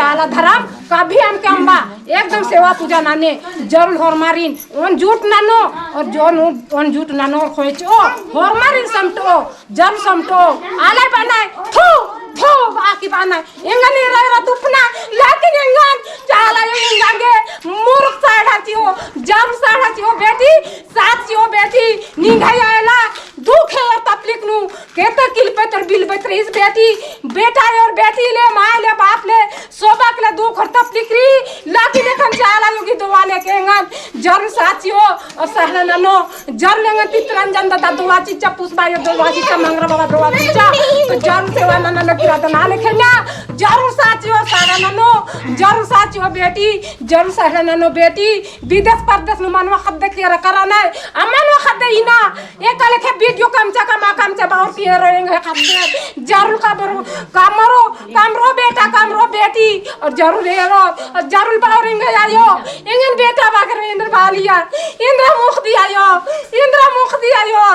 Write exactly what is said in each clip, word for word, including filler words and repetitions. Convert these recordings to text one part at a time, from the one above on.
आला धरम कभी अमके अम्बा, एकदम सेवा पूजा नने, जरूर होरमारिन ओन जुट ननो, और जोन ओन जुट ननो और खोचो, होरमारिन समटो, जरूर समटो, आलय बनाय, थू, थू, बाकी बनाय, एंगन एरा एरा तुपना, लेकिन एंगन, चाला एंगन गे, मुरुख साढ़ा चिओ, जरूर साढ़ा चिओ बेटी, साथ चिओ बेटी, निंग्है आयला, दुख है और तकलीफ नू, केतर किलपेतर बिलपेतर इस बेटी, बेटा और बेटी ले, माँ ले, बाप ले, सोबक ले दुख और तकलीफ रई, लेकिन एखन चाला आयो गही दुआ लेके एंगन जरूर साथ चिओ और सहरा ननो, जरूर एंगन चितरंजन दादा दुआ चिच्चा, पुष्पा आयो दुआ चिच्चा, मंगरा बाबा दुआ चिच्चा, तो जरूर सेवा नना लगी रअदन आले खेना, जरूर साथ चिओ सहरा ननो, जरूर साथ चिओ बेटी, जरूर सहरा ननो बेटी, विदेश परदेश नू मनवा ख़द्द केरा करा नय, अमन वा ख़द्द इन्ना, एका लेखे video कमचा कमा कमचा बाउर पियर एंग्है ख़द्द। जरूर कमरो, कमरो, कमरो बेटा, कमरो बेटी, और जरूर एरो, और जरूर बाउर एंग्है आयो, एंगन बेटा बाकर एन्देर बालिया, एन्देर मुख दिया आयो, एन्देर मुख दिया आयो,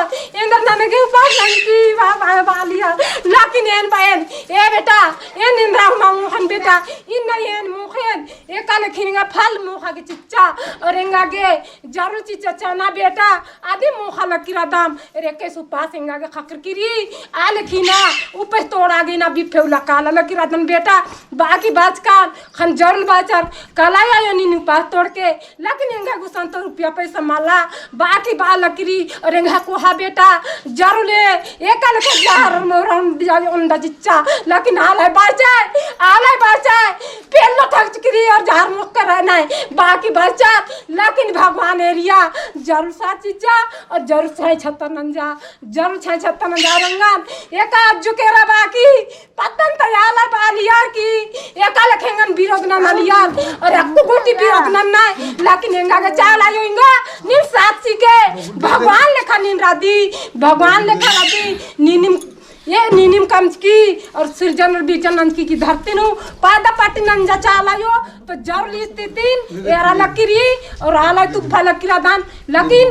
एन्देर ननगे उपास ननकी बा-, बा-, बालिया, लेकिन एन बा एन, ए बेटा, एन एन्देर मुखन बेटा, इन्ना एन मुखन, एका लेखे एंगा फल मुखा गे चिच्चा, और एंगा गे जरूर चिच्चा चना बेटा, आदि मोखा लगी रअदम, एरे के सुपास एंगा गे ख़क्खरकी रई, आले खिना, उपास तोड़ा गे ना बिफे उल्ला काला लगी रअदन बेटा, बाकी बाचकन, ख़ने जरूर बाचर, काला आयो नीन उपास तोड़के, लेकिन एंगा गुसन तो रुपया पैसा मला, बाकी बआ लगी रई, और एंगा कोहा बेटा, जरूर ले, एका लेखे जहर मोर ओंडा चिच्चा, लेकिन आलय बाचय, आलय बाचय, पेल्लो ठगचकी रई और जहर मोख कर नय, बाकी बाचर, लेकिन भगवान एरिया जरूर साथ चिच्चा और जरूर साथ छत्ता नंजा, जरूर साथ छत्ता नंजा रंगन। एका अज्जु केरा बाकी पत्तन तो आलय बालियर की एका लेखे एंगन विरोध नना लियर और अक्कु गूटी विरोध नना नय, लेकिन एंगा गे चाला आयो एंगा नीन साथ चिके भगवान लेखा नीन रअदी, भगवान लेखा रअदी, नीनिम ये नीनिम कमचकी और सिरजन और बीजन नंजकी की धरती नू पैदा पाटी नंजा चाला आयो, तो जरूर स्थितिन एरा लगी रई और आलय तुफा लगी रअदन, लेकिन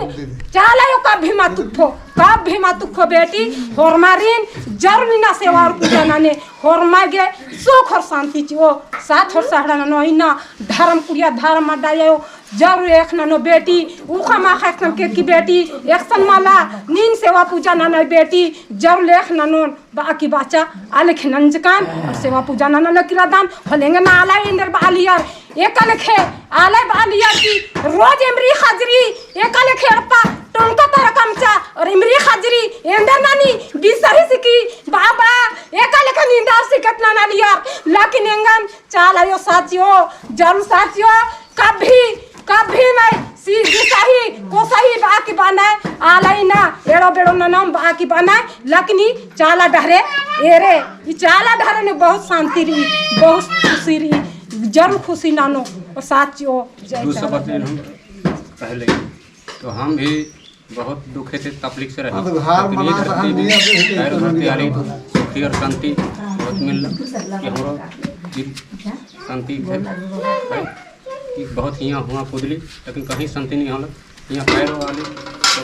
चाला आयो कभी मा तुफो, कभी मा तुफो बेटी, होरमारिन जरूर इन्ना सेवा और पूजा नने, होरमा गे सुख और शांति चिओ, साथ और सहरा ननो इन्ना धर्म कुड़िया धर्म अड्डा आयो, जरूर एख़ ननो बेटी, उखा मा ख़ेख़ नन के की बेटी, एकसन मला, नीन सेवा पूजा ननो बेटी, जरूर एख़ ननोन, बाकी बाचा, आले खे नंजकन, और सेवा पूजा नना लगी रअदन, होले एंगन आलय एन्देर बालियर, एका लेखे, आलय बालियर की, रोज एमरी खजरी, एका लेखे एड़पा, टोंका तरा कमचा, और एमरी खजरी, एन्देर ननी, बिसरी सिकी, बाबा, एका लेखे निंदा सिकत नना लियर, लेकिन एंगन, चाला आयो साथ चिओ, जरूर साथ चिओ, कभी, कभी नय, सी, बिसाही, कोसाही बाकी बनय, आलय इन्ना, एड़ो बेड़ो ननम बाकी बनय, लेकिन ई चाला डहरे एरे, ई चाला डहरे नू बहुत शांति रई, बहुत खुशी रई, जरूर खुशी ननो, और साथ चिओ, जय दू चाला। शब्द हम पहले तो हम भी बहुत दुखे थे, तकलीफ से रहे। हाँ, तो हार लेकिन ये मना धरती में, नहीं, अभी नहीं, गैर धरती आली सुखी और शांति बहुत मिलला कि हमरो दिल शांति है, है कि बहुत हियाँ हुआ कुदली, लेकिन कहीं शांति नहीं होला। हियाँ पैरो आली, तो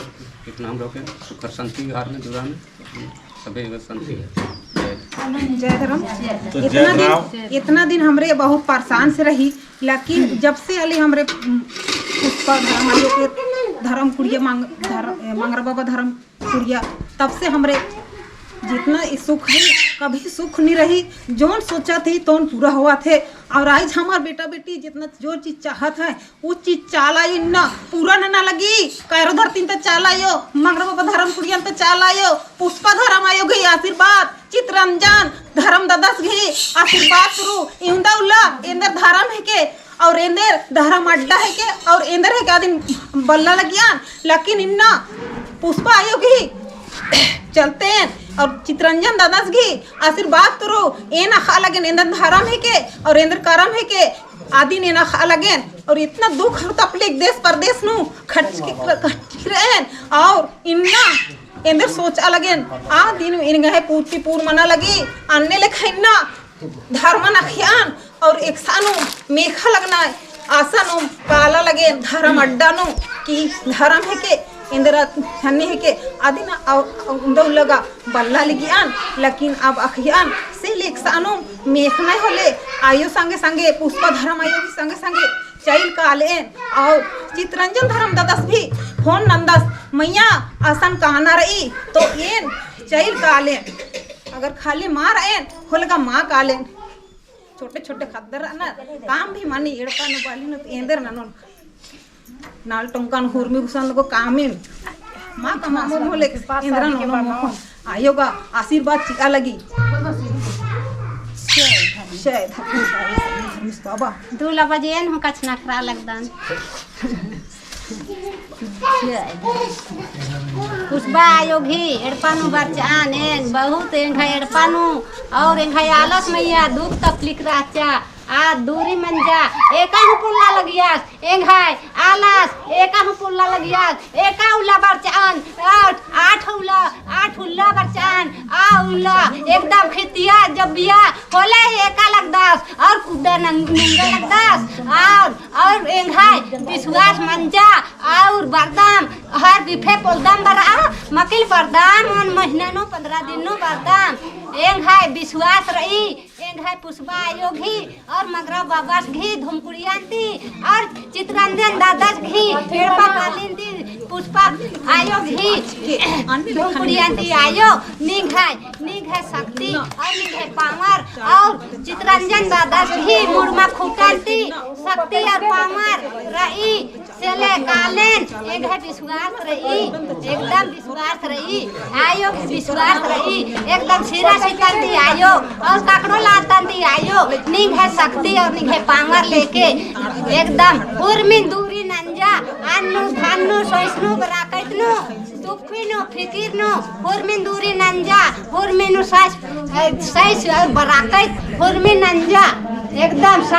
इतना हम लोग के सुख और शांति घर में, दुरा में, सभी बस शांति है। जय धर्म। तो इतना जय दिन, धर्म। इतना दिन हमरे बहुत परेशान से रही, लेकिन जब से अली हमरे, उम, पुष्पा धर्म आयो के धर्म कुड़िया मंग-, धर्म, ए, मंगरा बाबा धर्म कुड़िया, तब से हमरे जितना ई सुख है, कभी सुख नहीं रही। जोन सोचा थी, तोन पूरा हुआ थे। और आज हमार बेटा बेटी जितना जो चीज चाहत है, उ चीज चाला इन्ना पूरा नना लगी। कैरो धरतीन त चाला आयो, मंगरा बाबा धर्म कुड़ियन त चाला आयो, पुष्पा धर्म आयो गही आशीर्वाद, चितरंजन धर्म ददस गही आशीर्वाद तुरु इवंदा उल्ला एन्देर धर्म हेके, और एन्देर धर्म अड्डा हेके, और एन्देर हेके अदिन बल्ला लगियन, लेकिन इन्ना पुष्पा आयो गही चलते और चितरंजन ददस गही आशीर्वाद तुरु एन अख़ा लगेन एन्देर धर्म हेके, और एन्देर करम हेके, आदिन एन अख़ा लगेन, और इतना दुख और तकलीफ देश परदेश नू खटकी, खटकी रअन, और इन्ना एन्देर सोचा लगेन, आ दिन एन गहे पूर्ति पूर मना लगी, अन्ने लेखा इन्ना धर्मन अख़ियान, और एकसानु मेखा लगना, आसानु काला लगेन धर्म अड्डा नू, कि धर्म हेके, एन्देर हन्नी हेके, आदिन अव-, अव-, उन्दा उल्ला गा बल्ला लगियन, लेकिन अब अख़ियन, से ले एकसानुम मेख़ना होले, आयो संगे संगे, पुष्पा धरम आयो भी संगे संगे चइल कालेन, और चितरंजन धरम ददस भी फोन नंदस, मइय्याँ असन काना रई, तो एन चइल कालेन, अगर खाली मा रएन, होले गा मा कालेन। छोटे छोटे ख़द्दर रअनर, काम भी मनी, एड़पा नू बाली नू तो एन्देर ननोन। नाल टोंका नू हुरमी गुसन को कामेन। मा कमामोन होले, एन्देर ननोन मोख़ोन। आयो गा आशीर्वाद चिआ लगी। जय धर्मेस बाबा। दूला बजे एन हूँ कछनखरआ लगदन। पुष्पा आयो गही एड़पा नू बरचआन एन, बहुत एंग्है एड़पा नू और एंग्है आलस मइय्याँ दुख तकलीफ रहचा, आ दूरी मंजा, एका हूँ पोल्ला लगियस, एंग्है आलस, एका हूँ पोल्ला लगियस, एका उल्ला बरचआन, आठ, आठ उल्ला, आठ उल्ला बरचआन, आ उल्ला एकदम खेतिया जबिया होले एका लगदस, और कुड्डा नंग-, नंगा लगदस, और और एंग्है विश्वास मंजा, और बरदम, हर बिफे पोल्दम बरआ, मकिल बरदम, ओन महीना नू, पन्द्रह दिन नू बरदम। एंग्है विश्वास रई, एंग्है पुष्पा आयो गही, और मगरा बाबस गही धुमकुड़ियन ती, और चितरंजन दादस गही, एड़पा कालिन ती, पुष्पा आयो गही, धुमकुड़ियन ती आयो, निंग्है निंग्है शक्ति और निंग्है power और चितरंजन दादस गही मुड़मा खुटन ती शक्ति और power रई, सेले कालेन एंग्है विश्वास रई, एकदम विश्वास रई, आयो विश्वास रई, एकदम सिरा सितन ती आयो और काकड़ो लातन ती आयो, निंग्है शक्ति और निंग्है power लेके एकदम हुरमिन दूरी नंजा, अन्नु धन्नु सोइसनु बराकैतनु, दुखी नू, फिकिर नू, हुरमिन दूरी नंजा, हुरमिन नू सास, ए, सास और बराकत, हुरमिन नंजा, एकदम